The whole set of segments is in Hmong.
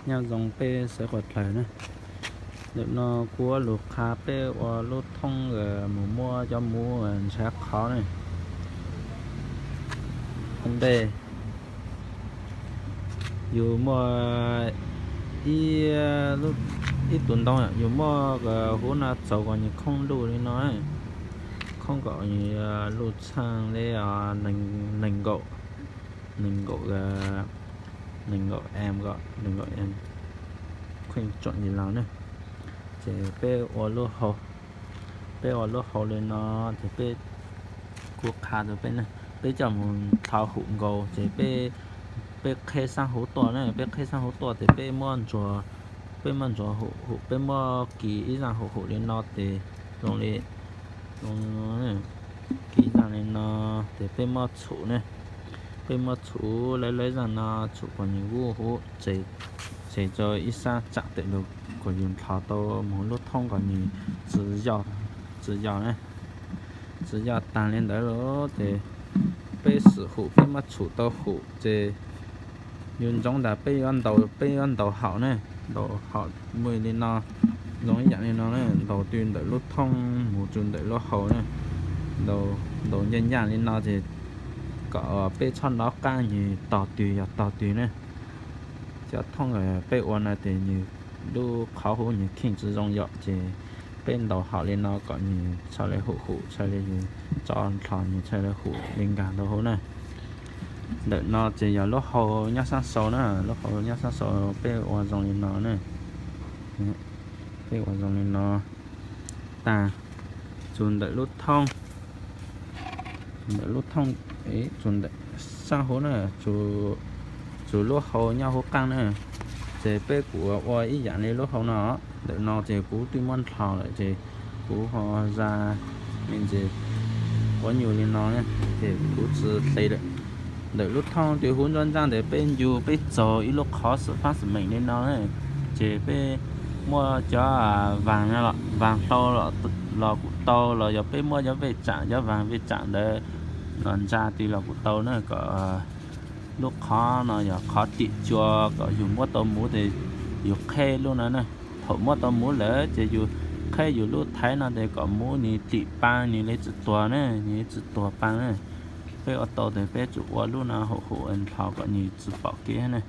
Nyob zoo peb sawv quas dlawg na. Ntawm no kuv lug qha peb ua lub thoob mus muab cov muv ntshav qhov ne. Ua ntej yus muaj ib, ib tug ntoo, yus muab huv no txaus kom nws khoob luj li no, khoob kom nws luj txheej li nees nkaum, nees nkaum, nees nkaum amp, nees nkaum amp, kheej tsoom li no ne. Ces peb ua lub hau, peb ua lub hau li no, ces peb, kuv qha rau peb ne, peb coj mus dlhau hum nkaus ces peb, peb qheb xab huv tuaj ne, peb qheb xab huv tuaj ces peb muab ntsuag, peb muab ntsuag hum hum, peb muab kis ib zaaj hum hum li no ces zoo li, kis zaaj li no, ces peb muab txhum ne, peb muab txhum lawv lawv zaaj no, txhum kom nws vuj huv, ces rau ib sab tsaam tes lug kom yus dlhau tau mus lub thoob kom nws tsi yog, tsi yog ne, tsi yog taag li ntawd lawm ces peb xwm hum, peb muab txhum tau hum ces yus ntsoov tas peb yuav ntaus, peb yuav ntaus haum ne, ntaus haum mus li no, zoo ib yaam li no ne, ntaus tw ntawm lub thoob mus txug ntawm lub hau ne, ntaus ncaaj ncaaj li no ces kom peb txhob nov qaab nws tog twg yog tog twg ne. Cov thoob peb ua no ces nws lub qhov huv nws kheej tsi zoo yom, ces peb ntaus haum li no kom nws txhaj le hum hum, txhaj le yus tso dlhau nws txhaj le hum li nkaag ntau huv na. Ntawm no ces yog lub hau nyob sab sau na, lub hau nyob sab sau peb ua zoo li no ne. Peb ua zoo li no taag, txug ntawm lub thoob, ntawm lub thoob, txug ntawm sab huv na, txug lub hau nyob huv qaab na. Ces peb kuv ua ib yaam li lub hau no, ntawm no ces kuv twb muab dlhau lawm ces kuv ho za me ntsis quav nyuj li no, ces kuv tsi hle lawm. Ntawm lub thoob twb huv ntsuab ntxaaj ntawd peb ncu peb txaug ib lub qhov xwm faab xwm meem li no, ces peb muaj cov vaag, vaag hlau los kuj tau, los yog peb muab cov vej tsaam, cov vaag vej tsaam ntawd los ntsa tw los kuj tau na, kom lub qhov no yog qhov tim cua kom yus muab tau muv ces yus qheb lub no na. Thaum muab tau muv lawm ces yus qheb yus lub thaiv no tes kom muv nws dim paa nws le tsi tuag na, nws le tsi tuag paa na. Peb ua tau tes peb tsum ua lub no hum hum dlhau kom nws tsi pom kev na.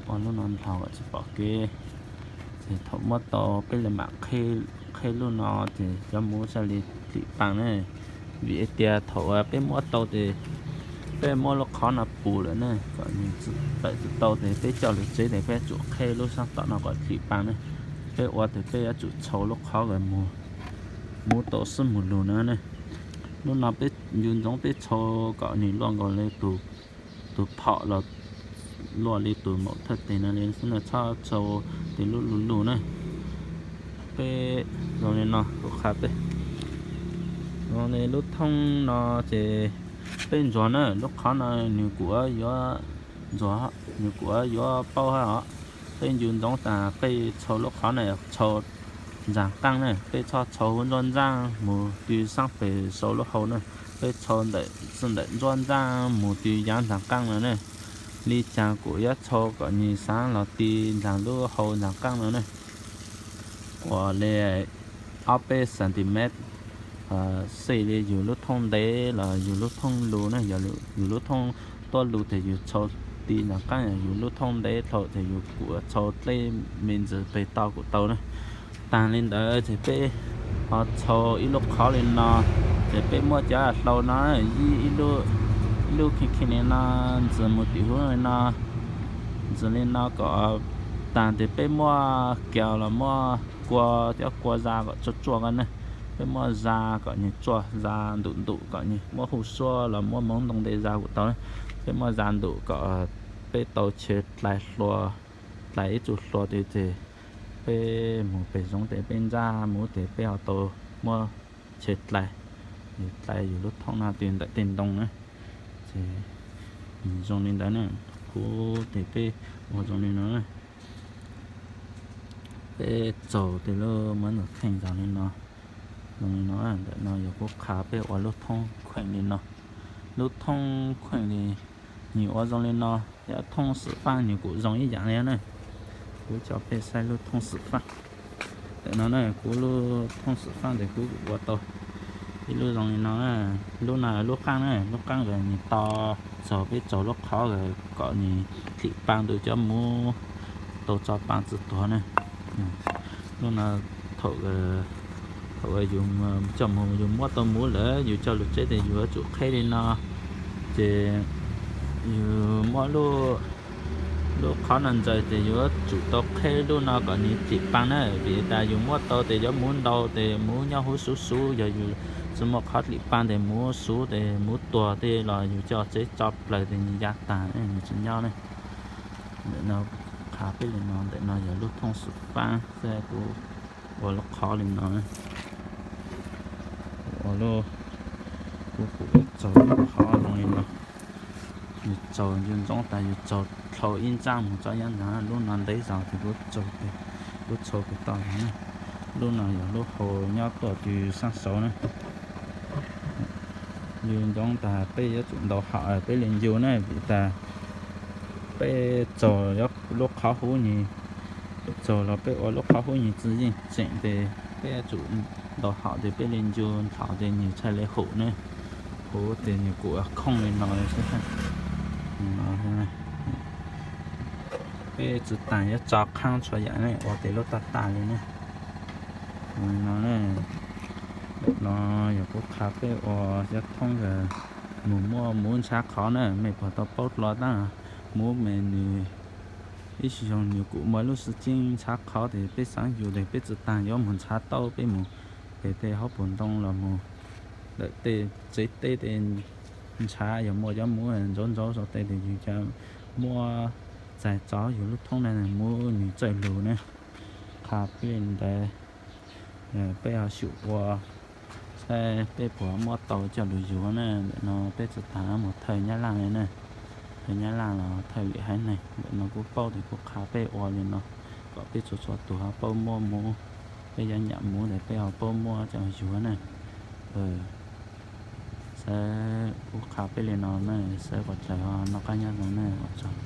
Ua lub no dlhau kom tsi pom kev. Ces thaum muab tau peb le maam qheb lub no ces cov muv txhaj le dim paa na. Vim tias thaum peb muab tau tes peb muab lub qhov no pus lawm ne, kom nws tawm tsi tau tes peb coj lug tsev tes peb tsum qheb lub sab tom no kom dim paa ne. Peb ua tes peb yuav tsum txhau lub qhov kom muv tau sib mus lug na ne. Lub no peb ncu ntsoov peb txhau kom nws luaj nkaus li tus phom los luaj li tus maum thawj teg no li xwb na, txhob txhau tes lub lug lug na. Peb zoo li no kuv qha peb, zoo li lub thoob no ces peb ntsuag na, lub qhov no nws kuj yuav ntsuag, nws kuj yuav paub hab os. Peb ncu ntsoov tas peb txhau lub qhov na txhau ntsaag qaab na, peb txhob txhau huv ntsuab ntxaaj mus tw saab peg sau lub hau na. Peb txhau ntawm, txij ntawm ntsuab ntxaaj mus tw yaav ntsaag qaab no ne. Li caag kuj yuav txhau kom nws xaav los tw ntsaag lub hau ntsaag qaab no ne. Uas li ob peb centimeter, xij li yus lub thoob ntev los yus lub thoob lug na, yus lub thoob tuab lug tes yus txhau tw ntsaag qaab, yus lub thoob ntev dlhau tes yus kuj txhau dleb me ntsis peg toj kuj tau na. Taag li ntawd ces peb ho txhau ib lub qhov li no, ces peb muab cov hlau no, ib, ib lub kheej kheej li no, ntxiv mus tim huv li no, ntxiv li no kom taag tes peb muab kiag los muab kua, cov kua za kom tsuag tsuag ko ne. Peb muab za kom nws tsuag, za ntum ntum kom nws, muab huj suab los muab moov ntoo tes za kuj tau. Peb muab za ntum kom peb tau chaw dlai hlua, dlai ib txuj hlua twg ces peb mus peg zoov tes peb ntsaj mus tes peb ho tau muab chaw dlai, dlai yus lub thoob no tw ntawm tej ntoo na. Ces zoo li ntawd ne, kuv tes peb ua zoo li no na. Peb txaug tes lub muab ntawm kheej zoo li no, zoo li no. Ntawm no yog kuv qha peb ua lub thoob kheej li no. Lub thoob kheej li, nws ua zoo li no, yog thoob xwm faab nws kuj zoo ib yaam li ne. Kuv coj peb saib lub thooj xwm faaj. Ntawm no na, kuv lub thooj xwm faaj ntawd kuv ua tau ib lub zoo li no na. Lub no lub qaab na, lub qaab ntawd nws to txaug peb txaug lub qhov kom nws thim paa ntu cov muv tau tso paa tsi tuag na. Lub no thaum, thaum yus coj mus yus muab tau muv lawm yus coj lug tsev tes yus yuav tsum qheb li no. Ces yus muab lub qhov no ntsaws tes yuav tsum tau qheb lub no kom nws thim paa na, vim tas yus muab tau tes cov muv ntau tes muv nyob huv xuv xuv, yog yus tsi muaj qhov thim paa tes muv xuv tes muv tuag tej los yus coj tsev tso plaws tes nws ya tag nws tsi nyob na. Ntawm no qha peb li no, ntawm no yog lub thooj xwm faaj xwb, kuv ua lub qhov li no. Kuv ua lub, kuv, kuv txaug lub qhov zoo li no. Yus txaug yus ntxoov tas yus txaug dlhau ib ntsaab mus tso yaab ntaag, lub no ntev zaug tes kuv txaug, kuv txhau pem toj zog na. Lub no yog lub hau nyob tuaj rau saab saud na. Yus ntxoov tas peb yuav tsum ntaus hom peb li yus na, vim tas peb txaug lub qhov huv nws, txaug los peb ua lub qhov huv nws tsi yeej tseem tes peb yuav tsum ntaus hom tes peb li yus nthos tes nws txhaj le hum ne. Huv tes nws kuj ua khooj li no xwb. Peb tsi taag yuav tso qhaab txhua yam ne, ua tes lub taj taj li ne. No, no yog kuv qha peb ua cov thoob mus muab muv ntshav qhov na, mej puas tau paub dlua taab muv me nws ib zaug nws kuj muaj lub sib ceeb ntshav qhov tes peb xaav yus tes peb tsi taag yuav mus ntshav tauj peb mus pem tej hauv paus ntoo los mus lawm tej tsev teb tej ntshav yog muaj cov muv ntxauv ntxauv sau tej tes yus ca muab txais tso yus lub thoob na muab nws txawj lug na. Qha peb li ntawd, peb ho xyum ua saib peb puas muab tau coj lug yuav na. Ntawm no peb tsi taag mus thawj Nyab Laj li na, thawj Nyab Laj los thawj vim haiv neeg. Ntawm no kuv paub tes kuv qha peb ua li no kom peb txhua txhua tug ho paub muab muv, peb yuav nyam muv tes peb ho paub muab coj yuav na. Saib kuv qha peb li no na, saib quas dlawg ho noj qaab nyob zoo na, ua tsaug.